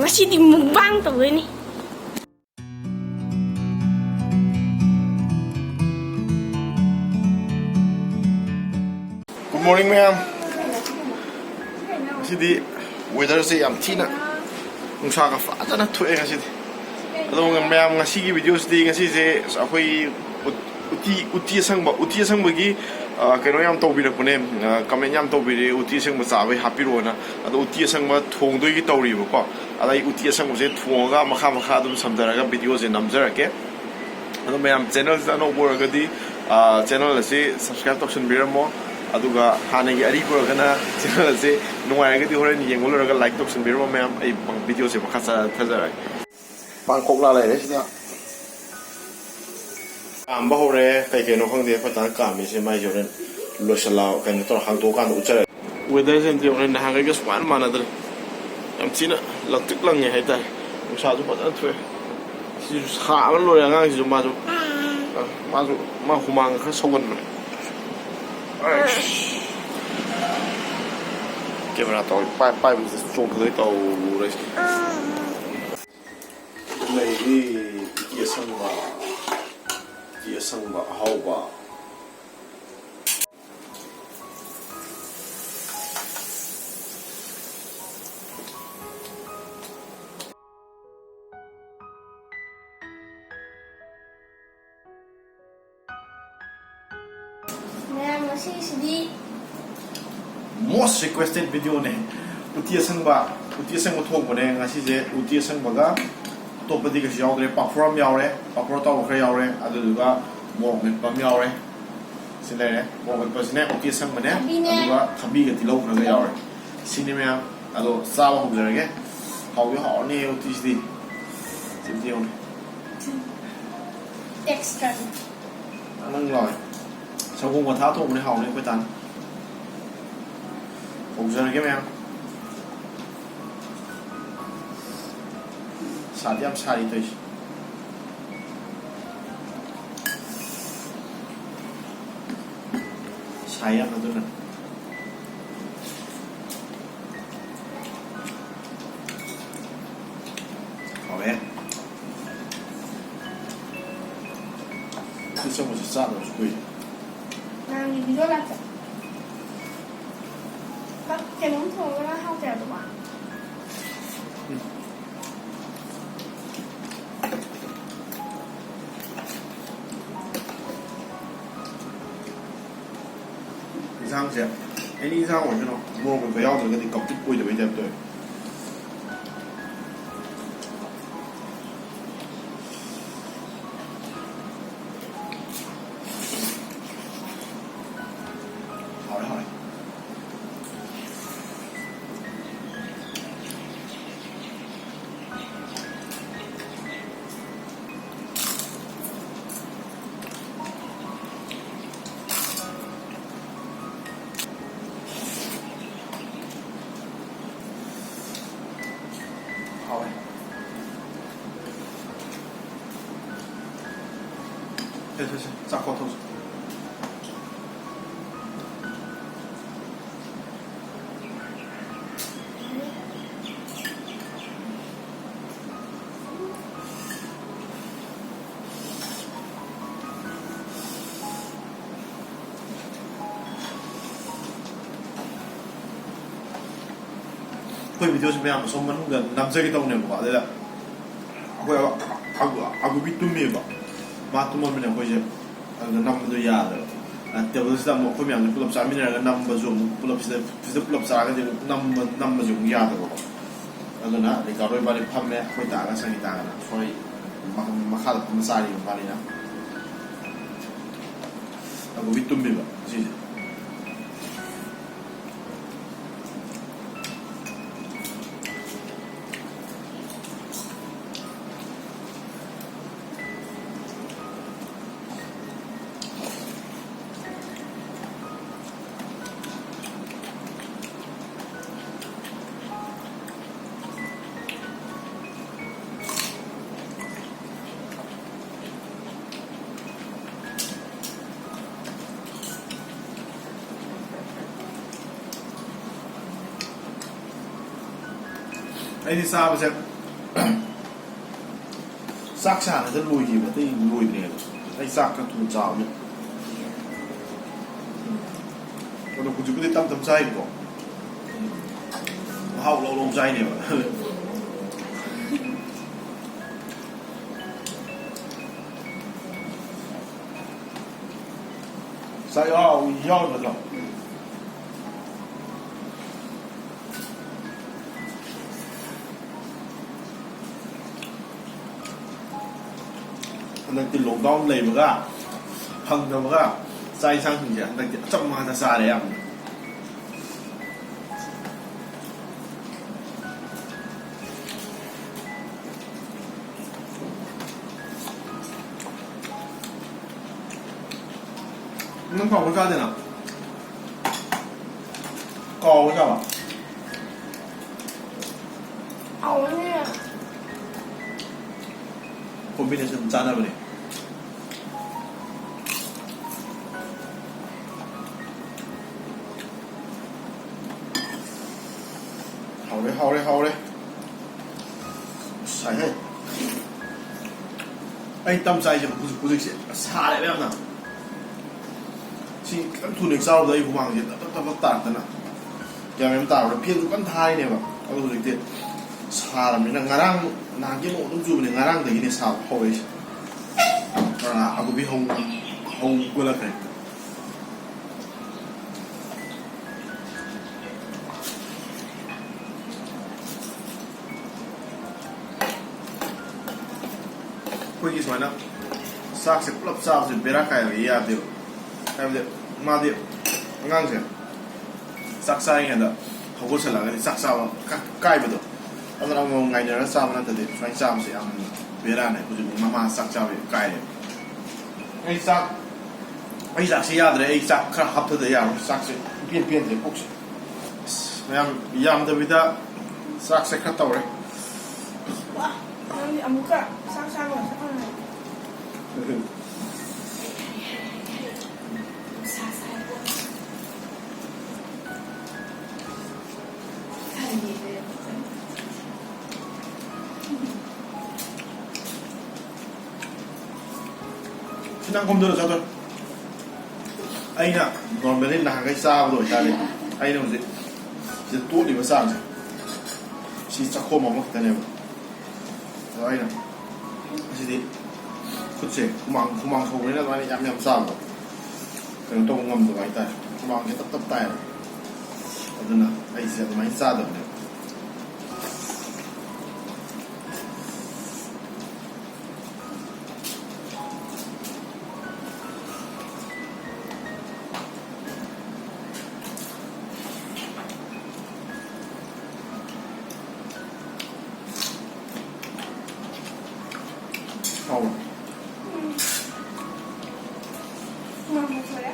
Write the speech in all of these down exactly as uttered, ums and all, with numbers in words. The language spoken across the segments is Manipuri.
ꯉꯁꯤꯗꯤ mukbang ꯇꯧꯗꯣꯏꯅꯤ꯫ Good morning, ꯃꯌꯥꯝ꯫ ꯉꯁꯤꯗꯤ weatherꯁꯦ ꯌꯥꯝ ꯊꯤꯅ, ꯅꯨꯡꯁꯥꯒ ꯐꯖꯅ ꯊꯣꯛꯑꯦ ꯉꯁꯤꯗꯤ꯫ ꯑꯗꯣ ꯃꯌꯥꯝ, ꯉꯁꯤꯒꯤ videoꯁꯤꯗꯤ, ꯉꯁꯤꯁꯦ ꯑꯩꯈꯣꯏ ꯎꯠ-, ꯎꯇꯤ, ꯎꯇꯤ ꯑꯁꯪꯕ, ꯎꯇꯤ ꯑꯁꯪꯕꯒꯤ, ꯑ, ꯀꯩꯅꯣ ꯌꯥꯝ ꯇꯧꯕꯤꯔꯛꯄꯅꯦ, ꯑ, comment ꯌꯥꯝ ꯇꯧꯕꯤꯔꯛꯑꯦ, "ꯎꯇꯤ ꯑꯁꯪꯕ ꯆꯥꯕꯩ ꯍꯥꯞꯄꯤꯔꯛꯑꯣꯅ"꯫ ꯑꯗꯣ ꯎꯇꯤ ꯑꯁꯪꯕ ꯊꯣꯡꯗꯣꯏꯒꯤ ꯇꯧꯔꯤꯕꯀꯣ꯫ ꯑꯗ ꯑꯩ ꯎꯇꯤ ꯑꯁꯪꯕꯁꯦ ꯊꯣꯡꯉꯒ ꯃꯈꯥ ꯃꯈꯥ ꯑꯗꯨꯝ ꯁꯝꯊꯔꯒ videoꯁꯦ ꯅꯝꯖꯔꯛꯀꯦ꯫ ꯑꯗꯣ ꯃꯌꯥꯝ, channelꯁꯤꯗ ꯑꯅꯧꯕ ꯑꯣꯏꯔꯒꯗꯤ, ꯑ, channel ꯑꯁꯤ subscribe ꯇꯧꯁꯟꯕꯤꯔꯝꯃꯣ꯫ ꯑꯗꯨꯒ ꯍꯥꯟꯅꯒꯤ ꯑꯔꯤꯕ ꯑꯣꯏꯔꯒꯅ channel ꯑꯁꯤ ꯅꯨꯡꯉꯥꯏꯔꯒꯗꯤ ꯍꯣꯔꯦꯟ ꯌꯦꯡꯕ ꯂꯣꯏꯔꯒ like ꯇꯧꯁꯟꯕꯤꯔꯝꯃꯣ ꯃꯌꯥꯝ꯫ ꯑꯩ videoꯁꯦ ꯃꯈꯥ ꯆꯠꯊꯖꯔꯛꯑꯒꯦ꯫ ꯄꯥꯡꯈꯣꯛꯂꯥ ꯂꯩꯔꯦ ꯁꯤꯗ꯫ ꯀꯥꯝꯕ ꯍꯧꯔꯦ꯫ ꯀꯩ ꯀꯩꯅꯣ ꯈꯪꯗꯦ ꯑꯩꯈꯣꯏ ꯇꯥꯅ ꯀꯥꯝꯃꯤꯁꯦ꯫ ꯃꯥꯏꯁꯦ ꯍꯣꯔꯦꯟ ꯂꯣꯏꯁꯜꯂꯛꯑꯣ, ꯀꯩꯅꯣ ꯇꯧꯔ ꯍꯥꯡꯗꯣꯛꯑꯀꯥꯟꯗ ꯎꯠꯆꯔꯒꯦ꯫ Weatherꯁꯦ ꯑꯝꯇ ꯌꯦꯡꯉꯨꯅꯦ, ꯅꯍꯥꯟꯈꯩꯒ ꯁꯨꯃꯥꯏꯅ ꯃꯥꯟꯅꯗ꯭ꯔꯦ꯫ ꯌꯥꯝ ꯊꯤꯅ ꯂꯪꯇ꯭ꯔꯤꯛ ꯂꯪꯉꯦ ꯍꯥꯏꯇꯥꯔꯦ꯫ ꯅꯨꯡꯁꯥꯁꯨ ꯐꯖꯅ ꯊꯣꯛꯑꯦ꯫ ꯁꯤꯁꯨ ꯁꯥꯕꯅ ꯂꯣꯏꯔꯦ꯫ ꯑꯉꯥꯡꯁꯤꯁꯨ ꯃꯥꯁꯨ, ꯑ, ꯃꯥꯁꯨ, ꯃꯥ ꯍꯨꯃꯥꯡꯒ ꯈꯔ ꯁꯧꯒꯟꯕꯅꯦ꯫ ꯑꯩꯁ꯫ Camera ꯇꯧꯔꯤ ꯄꯥꯏ-, ꯄꯥꯏꯕꯁꯤꯗ ꯆꯣꯡꯊꯗꯣꯏ ꯇꯧꯔꯦ꯫ ꯂꯩꯔꯤ ꯎꯇꯤ ꯑꯁꯪꯕ, ꯎꯇꯤ ꯑꯁꯪꯕ ꯑꯍꯥꯎꯕ꯫ ꯃꯌꯥꯝ, ꯉꯁꯤꯁꯤꯗꯤ most requested videoꯅꯦ꯫ ꯎꯇꯤ ꯑꯁꯪꯕ, ꯎꯇꯤ ꯑꯁꯪꯕ ꯊꯣꯡꯕꯅꯦ ꯉꯁꯤꯁꯦ꯫ ꯎꯇꯤ ꯑꯁꯪꯕꯒ ꯑꯇꯣꯞꯄꯗꯤ ꯀꯩꯁꯨ ꯌꯥꯎꯗ꯭ꯔꯦ꯫ ꯄꯥꯐꯣꯔ ꯑꯃ ꯌꯥꯎꯔꯦ, ꯄꯥꯐꯣꯔ ꯑꯇꯥꯎꯕ ꯈꯔ ꯌꯥꯎꯔꯦ, ꯑꯗꯨꯗꯨꯒ ꯃꯣꯔꯣꯛ ꯃꯦꯠꯄ ꯑꯃ ꯌꯥꯎꯔꯦ꯫ ꯁꯤ ꯂꯩꯔꯦ꯫ ꯃꯣꯔꯣꯛ ꯃꯦꯠꯄꯁꯤꯅꯦ, ꯎꯇꯤ ꯑꯁꯪꯕꯅꯦ, ꯊꯕꯤꯅꯦ꯫ ꯑꯗꯨꯒ ꯊꯕꯤꯒ ꯇꯤꯜꯍꯧ ꯈꯔꯒ ꯌꯥꯎꯔꯦ꯫ ꯁꯤꯅꯤ ꯃꯌꯥꯝ꯫ ꯑꯗꯣ ꯆꯥꯕ ꯍꯧꯖꯔꯒꯦ꯫ ꯍꯥꯎꯗꯤ ꯍꯥꯎꯔꯅꯤ ꯎꯇꯤꯁꯤꯗꯤ꯫ ꯁꯤꯗꯤ ꯌꯦꯡꯉꯨꯅꯦ꯫ Extra꯫ ꯅꯪ ꯂꯥꯎꯋꯦ꯫ ꯁꯪꯒꯣꯝꯒ ꯊꯥ ꯊꯣꯡꯕꯅꯦ, ꯍꯥꯎꯅꯤ ꯑꯩꯈꯣꯏ ꯇꯥꯅ꯫ ꯍꯧꯖꯔꯒꯦ ꯃꯌꯥꯝ꯫ ꯁꯥꯗꯤ ꯌꯥꯝ ꯁꯥꯔꯤ ꯇꯧꯔꯤꯁꯦ꯫ ꯁꯥꯏ ꯌꯥꯝ ꯑꯗꯨꯅ꯫ ꯍꯥꯎꯋꯦ꯫ ꯁꯤ ꯆꯥꯃꯁꯁꯦ ꯆꯥꯗꯕꯁꯨ ꯀꯨꯏꯔꯦ꯫ ꯅꯪꯒꯤ ꯚꯤꯗꯤꯑꯣ ꯂꯥꯛꯇ꯫ ꯀꯩꯅꯣꯝ ꯊꯣꯡꯉꯒ ꯍꯥꯎꯇꯦ ꯑꯗꯨꯕꯣ꯫ ꯌꯦꯟꯁꯥꯡꯁꯦ ꯑꯦꯅꯤ ꯌꯦꯟꯁꯥꯡ ꯑꯣꯏꯁꯅꯨ, ꯃꯣꯔꯣꯛ ꯃꯦꯠꯄ ꯌꯥꯎꯗ꯭ꯔꯒꯗꯤ ꯀꯝꯄ꯭ꯂꯤꯠ ꯑꯣꯏꯗꯕꯩ ꯇꯥꯏꯞ ꯇꯧꯋꯦ꯫ ꯍꯥꯎꯔꯦ, ꯍꯥꯎꯔꯦ꯫ ꯍꯥꯎꯋꯦ꯫ ꯁꯦ, ꯁꯦ, ꯁꯦ, ꯆꯥꯛ ꯀꯣꯠꯊꯣꯛꯁꯤ꯫ ꯑꯩꯈꯣꯏ ꯚꯤꯗꯤꯑꯣꯁꯤ ꯃꯌꯥꯝ ꯑꯁꯣꯝ ꯃꯅꯨꯡꯗ ꯅꯝꯖꯒꯦ ꯇꯧꯅꯦꯕꯀꯣ, ꯑꯗꯨꯗ ꯑꯩꯈꯣꯏ ꯑꯒꯨꯕꯤ ꯇꯨꯝꯃꯤꯕ, ꯃꯥ ꯇꯨꯝꯃꯝꯅꯤꯅ ꯑꯩꯈꯣꯏꯁꯦ ꯑꯗꯨꯗ ꯅꯝꯕꯗꯣ ꯌꯥꯗ꯭ꯔꯕ꯫ ꯇꯦꯕꯜꯁꯤꯗ ꯑꯃꯨꯛ ꯑꯩꯈꯣꯏ ꯃꯌꯥꯝꯁꯦ ꯄꯨꯂꯞ ꯆꯥꯃꯤꯟꯅꯔꯒ ꯅꯝꯕꯁꯨ ꯑꯃꯨꯛ ꯄꯨꯂꯞ ꯁꯤꯗ, ꯁꯤꯗ ꯄꯨꯂꯞ ꯆꯥꯔꯒꯗꯤ ꯑꯃꯨꯛ ꯅꯝꯕ, ꯅꯝꯕꯁꯦ ꯑꯃꯨꯛ ꯌꯥꯗꯕꯀꯣ꯫ ꯑꯗꯨꯅ ꯔꯤꯀꯥꯔꯗꯣ ꯏꯕꯥꯅꯤ ꯐꯝꯃꯦ, ꯑꯩꯈꯣꯏ ꯗꯥꯒ ꯁꯪꯒꯤꯇꯥꯒꯅ ꯑꯩꯈꯣꯏ ꯃꯈꯥꯗ ꯐꯝꯃ ꯆꯥꯔꯤꯕ ꯃꯕꯥꯅꯤꯅ꯫ ꯑꯒꯨꯕꯤ ꯇꯨꯝꯃꯤꯕ ꯁꯤꯁꯦ꯫ ꯑꯩꯗꯤ ꯆꯥꯕꯁꯦ ꯆꯥꯛꯁꯦ ꯍꯥꯟꯅꯗ ꯂꯣꯏꯈꯤꯕ, ꯑꯇꯩ ꯂꯣꯏꯗ꯭ꯔꯤꯉꯩꯗ꯫ ꯑꯩ ꯆꯥꯛ ꯈꯔ ꯊꯨꯅ ꯆꯥꯕꯅꯦ꯫ ꯑꯗꯣ ꯍꯧꯖꯤꯛꯄꯨꯗꯤ ꯇꯞ ꯇꯞ ꯆꯥꯏꯀꯣ꯫ ꯃꯍꯥꯎ ꯂꯧ ꯂꯧ ꯆꯥꯏꯅꯦꯕ꯫ ꯆꯥꯛ ꯌꯥꯎ-, ꯌꯥꯎꯔꯕ ꯅꯠꯇ꯭ꯔꯣ? ꯍꯟꯗꯛꯇꯤ lockdown ꯂꯩꯕꯒ ꯐꯪꯗꯕꯒ ꯆꯥꯛ ꯏꯟꯁꯥꯡꯁꯤꯡꯁꯦ ꯍꯟꯗꯛꯇꯤ ꯑꯆꯝꯕ ꯉꯥꯛꯇ ꯆꯥꯔꯦ ꯌꯥꯝꯅ꯫ ꯅꯪ ꯀꯥꯎꯕ ꯆꯥꯗꯦꯅ? ꯀꯥꯎꯕ ꯆꯥꯕ? ꯍꯥꯎꯕꯅꯦ꯫ Combination ꯆꯥꯅꯕꯅꯦ꯫ ꯍꯥꯎꯔꯦ, ꯍꯥꯎꯔꯦ, ꯍꯥꯎꯔꯦ꯫ ꯑꯁ, ꯁꯥꯏꯍꯦ꯫ ꯑꯩ ꯇꯝ ꯆꯥꯏꯁꯦ ꯍꯧꯖꯤꯛ, ꯍꯧꯖꯤꯛꯁꯦ ꯁꯥꯔꯦꯕ ꯌꯥꯝꯅ꯫ ꯁꯤ ꯈꯤꯇꯪ ꯊꯨꯅ ꯍꯦꯛ ꯆꯥꯔꯨꯕꯗ ꯑꯩ ꯍꯨꯃꯥꯡꯁꯦ ꯇꯞ ꯇꯞ ꯇꯞ ꯇꯞ ꯇꯥꯔꯛꯇꯅ꯫ ꯒ꯭ꯌꯥꯟ ꯃꯦꯟ ꯇꯥꯔꯨꯔꯦ꯫ Fan ꯁꯨ ꯀꯟꯅ ꯊꯥꯔꯤꯅꯦꯕ꯫ ꯑꯗꯣ ꯍꯧꯖꯤꯛꯇꯤ ꯁꯥꯔꯕꯅꯤꯅ, ꯉꯔꯥꯡ ꯅꯍꯥꯟꯒꯤ ꯅꯣꯡ ꯑꯗꯨꯝ ꯆꯨꯕꯅꯦ, ꯉꯔꯥꯡꯗꯒꯤꯅꯦ ꯁꯥꯕ ꯍꯧꯔꯛꯏꯁꯦ꯫ ꯑꯥ, ꯑꯗꯨꯒꯤ ꯍꯧ-, ꯍꯧꯒꯠꯂꯛꯈ꯭ꯔꯦ꯫ ꯑꯩꯈꯣꯏꯒꯤ ꯁꯨꯃꯥꯏꯅ ꯆꯥꯛꯁꯦ ꯄꯨꯂꯞ ꯆꯥꯕꯁꯦ ꯕꯦꯔꯥ ꯀꯥꯏꯕ ꯌꯥꯗꯦꯕ꯫ ꯍꯥꯏꯕꯗꯤ ꯃꯥꯗꯤ, ꯑꯉꯥꯡꯁꯦ ꯆꯥꯛ ꯆꯥꯔꯤꯉꯩꯗ ꯍꯧꯒꯠꯁꯜꯂꯛꯑꯒꯗꯤ ꯆꯥꯛ ꯆꯥꯕ ꯀ-, ꯀꯥꯏꯕꯗꯣ, ꯑꯗꯨꯅ ꯑꯃꯃꯝ ꯉꯥꯏꯅꯔꯒ ꯆꯥꯕ ꯅꯠꯇꯗꯤ ꯁꯨꯃꯥꯏꯅ ꯆꯥꯕꯁꯦ ꯌꯥꯝ ꯕꯦꯔꯥꯅꯦ꯫ ꯍꯧꯖꯤꯛ ꯃꯃꯥ ꯆꯥꯛ ꯆꯥꯕ ꯀꯥꯏꯔꯦꯕ꯫ ꯑꯩ ꯆꯥꯛ, ꯑꯩ ꯆꯥꯛꯁꯤ ꯌꯥꯗ꯭ꯔꯦ꯫ ꯑꯩ ꯆꯥꯛ ꯈꯔ ꯍꯥꯞꯊꯗ ꯌꯥꯔꯣꯏ꯫ ꯆꯥꯛꯁꯦ ꯏꯄꯦꯟ ꯄꯦꯟꯗ꯭ꯔꯦ ꯄꯨꯛꯁꯦ꯫ ꯑꯁ, ꯃꯌꯥꯝ ꯌꯥꯝꯗꯕꯤꯗ ꯆꯥꯛꯁꯦ ꯈꯔ ꯇꯧꯔꯦ꯫ ꯋꯥ, ꯅꯪꯗꯤ ꯑꯃꯨꯛꯀ ꯆꯥꯛ ꯆꯥꯕ ꯆꯞ ꯃꯥꯟꯅꯔꯦ꯫ ꯅꯨꯡꯁꯥ ꯁꯥꯏꯀꯣ꯫ ꯈꯔ ꯌꯦꯡꯉꯦ꯫ ꯅꯪ ꯈꯣꯝꯗꯣꯔꯣ, ꯆꯥꯊꯣꯛ꯫ ꯑꯩꯅ normally ꯅꯍꯥꯟꯈꯩ ꯆꯥꯕꯗꯣ ꯑꯣꯏꯇꯥꯔꯗꯤ, ꯑꯩꯅ ꯍꯧꯖꯤꯛ ꯁꯤꯗ ꯇꯣꯠꯂꯤꯕ ꯆꯥꯡꯁꯦ, ꯁꯤ ꯆꯥꯛꯈꯣꯝ ꯑꯃꯈꯛꯇꯅꯦꯕ꯫ ꯑꯗꯣ ꯑꯩꯅ ꯉꯁꯤꯗꯤ ꯈꯨꯠꯁꯦ ꯍꯨꯃꯥꯡ, ꯍꯨꯃꯥꯡ ꯁꯧꯕꯅꯤꯅ ꯑꯗꯨꯃꯥꯏꯅ ꯌꯥꯝ ꯌꯥꯝ ꯆꯥꯕꯗꯣ ꯀꯩꯅꯣ ꯇꯧꯕ ꯉꯝꯗꯕ ꯍꯥꯏꯇꯥꯔꯦ꯫ ꯍꯨꯃꯥꯡꯁꯦ ꯇꯞ ꯇꯞ ꯇꯥꯏꯌꯦꯕ꯫ ꯑꯗꯨꯅ ꯑꯩꯁꯦ ꯑꯗꯨꯃꯥꯏꯅ ꯆꯥꯗꯕꯅꯦꯕ꯫ ꯍꯥꯎꯕ꯭ꯔꯣ? ꯎꯝ꯫ ꯃꯥ ꯃꯨꯊꯣꯔꯦ꯫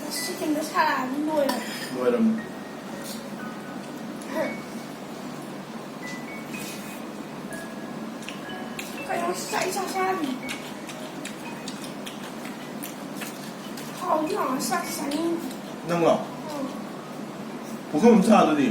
ꯑꯁ, ꯆꯤꯛꯀꯟꯗꯣ ꯁꯥꯔꯛꯑꯅꯤ, ꯂꯣꯏꯔꯦ꯫ ꯂꯣꯏꯔꯝꯅꯤ꯫ ꯀꯩꯅꯣ ꯆꯥꯛ ꯏꯆꯥ ꯆꯥꯗ꯭ꯔꯤ꯫ ꯍꯥꯎꯗꯤ ꯍꯥꯎꯔ ꯆꯥꯛ ꯆꯥꯅꯤꯡꯗꯦ꯫ ꯅꯪꯂꯣ? ꯎꯝ꯫ ꯄꯨꯈꯝ ꯑꯃ ꯆꯥ ꯑꯗꯨꯗꯤ꯫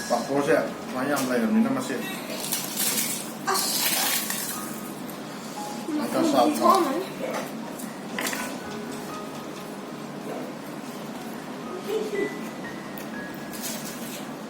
ꯄꯥꯐꯣꯔꯁꯦ ꯁꯨꯃꯥꯏꯅ ꯌꯥꯝ ꯂꯩꯔꯕꯅꯤꯅ ꯃꯁꯤ ꯑꯁ! ꯃꯆꯥ ꯆꯥꯕ ꯊꯣꯛꯑꯝꯃꯅꯤ꯫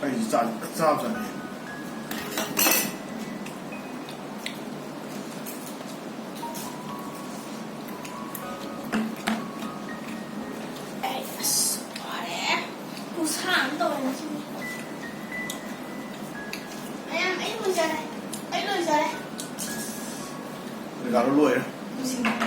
ꯑꯩꯁꯨ ꯆꯥ-, ꯆꯥꯕ ꯆꯥꯅꯤꯡꯉꯦ꯫ ꯑꯩ ꯑꯁ ꯋꯥꯔꯦ꯫ ꯈꯨꯁꯥ ꯑꯃ ꯇꯧꯔꯦ ꯉꯁꯤꯗꯤ꯫ ꯃꯌꯥꯝ ꯑꯩ ꯂꯣꯏꯖꯔꯦ꯫ ꯑꯩ ꯂꯣꯏꯖꯔꯦ꯫ ꯔꯤꯒꯥꯔꯗꯣ ꯂꯣꯏꯔꯦ꯫ ꯂꯣꯏꯁꯤꯟꯈ꯭ꯔꯦ꯫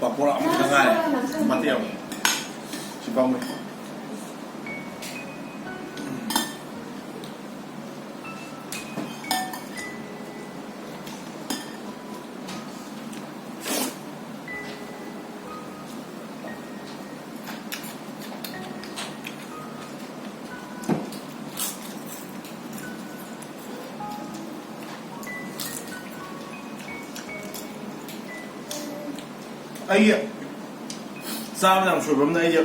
ꯄꯥꯐꯣꯔ ꯑꯃꯈꯛꯇ ꯉꯥꯏꯔꯦ꯫ ꯃꯇꯦꯛ ꯑꯃ꯫ ꯁꯤ ꯄꯥꯝꯃꯨꯏ꯫ ꯑꯩꯒꯤ ꯆꯥꯕꯗ ꯌꯥꯝ ꯁꯣꯏꯕ ꯑꯃꯅ, ꯑꯩꯒꯤ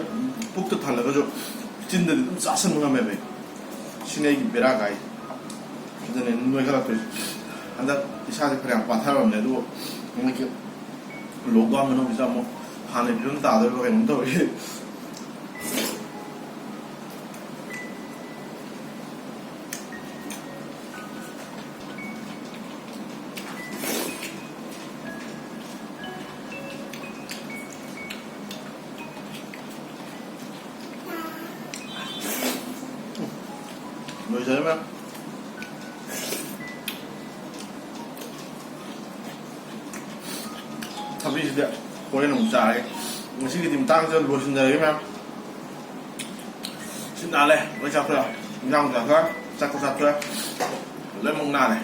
ꯄꯨꯛꯇ ꯊꯜꯂꯒꯁꯨ ꯆꯤꯟꯗꯗꯤ ꯑꯗꯨꯝ ꯆꯥꯁꯟꯕ ꯉꯝꯃꯦꯕ ꯑꯩ꯫ ꯁꯤꯅ ꯑꯩꯒꯤ ꯕꯦꯔꯥ ꯀꯥꯏ꯫ ꯑꯗꯨꯅ ꯑꯗꯨꯝ ꯅꯣꯏꯈꯠꯂꯛꯇꯣꯏꯁꯦ꯫ ꯍꯟꯗꯛ ꯏꯁꯥꯁꯦ ꯐꯅꯌꯥꯝ ꯄꯥꯊꯔꯕꯅꯦ, ꯑꯗꯨꯕꯨ ꯍꯟꯗꯛꯀꯤ lockdown ꯃꯅꯨꯡꯁꯤꯗ ꯑꯃꯨꯛ ꯍꯥꯟꯅꯒꯤ ꯐꯤꯕꯝ ꯇꯥꯗꯣꯏꯕ꯭ꯔꯥ ꯀꯩꯅꯣꯝ ꯇꯧꯔꯤ꯫ ꯂꯣꯏꯖꯔꯦ ꯃꯌꯥꯝ꯫ ꯊꯕꯤꯁꯤꯗꯤ ꯍꯣꯔꯦꯟ ꯑꯃꯨꯛ ꯆꯥꯔꯒꯦ꯫ ꯉꯁꯤꯒꯤꯗꯤ ꯃꯇꯥꯡꯁꯤꯗ ꯂꯣꯏꯁꯤꯟꯖꯔꯒꯦ ꯃꯌꯥꯝ꯫ ꯁꯤ ꯅꯥꯜꯂꯦ, ꯂꯣꯏ ꯆꯥꯊꯣꯛꯑꯦ꯫ ꯏꯟꯖꯥꯡ ꯆꯥꯊꯣꯛꯑꯦ, ꯆꯥꯛꯁꯨ ꯆꯥꯊꯣꯛꯑꯦ꯫ ꯂꯣꯏꯅꯃꯛ ꯅꯥꯜꯂꯦ꯫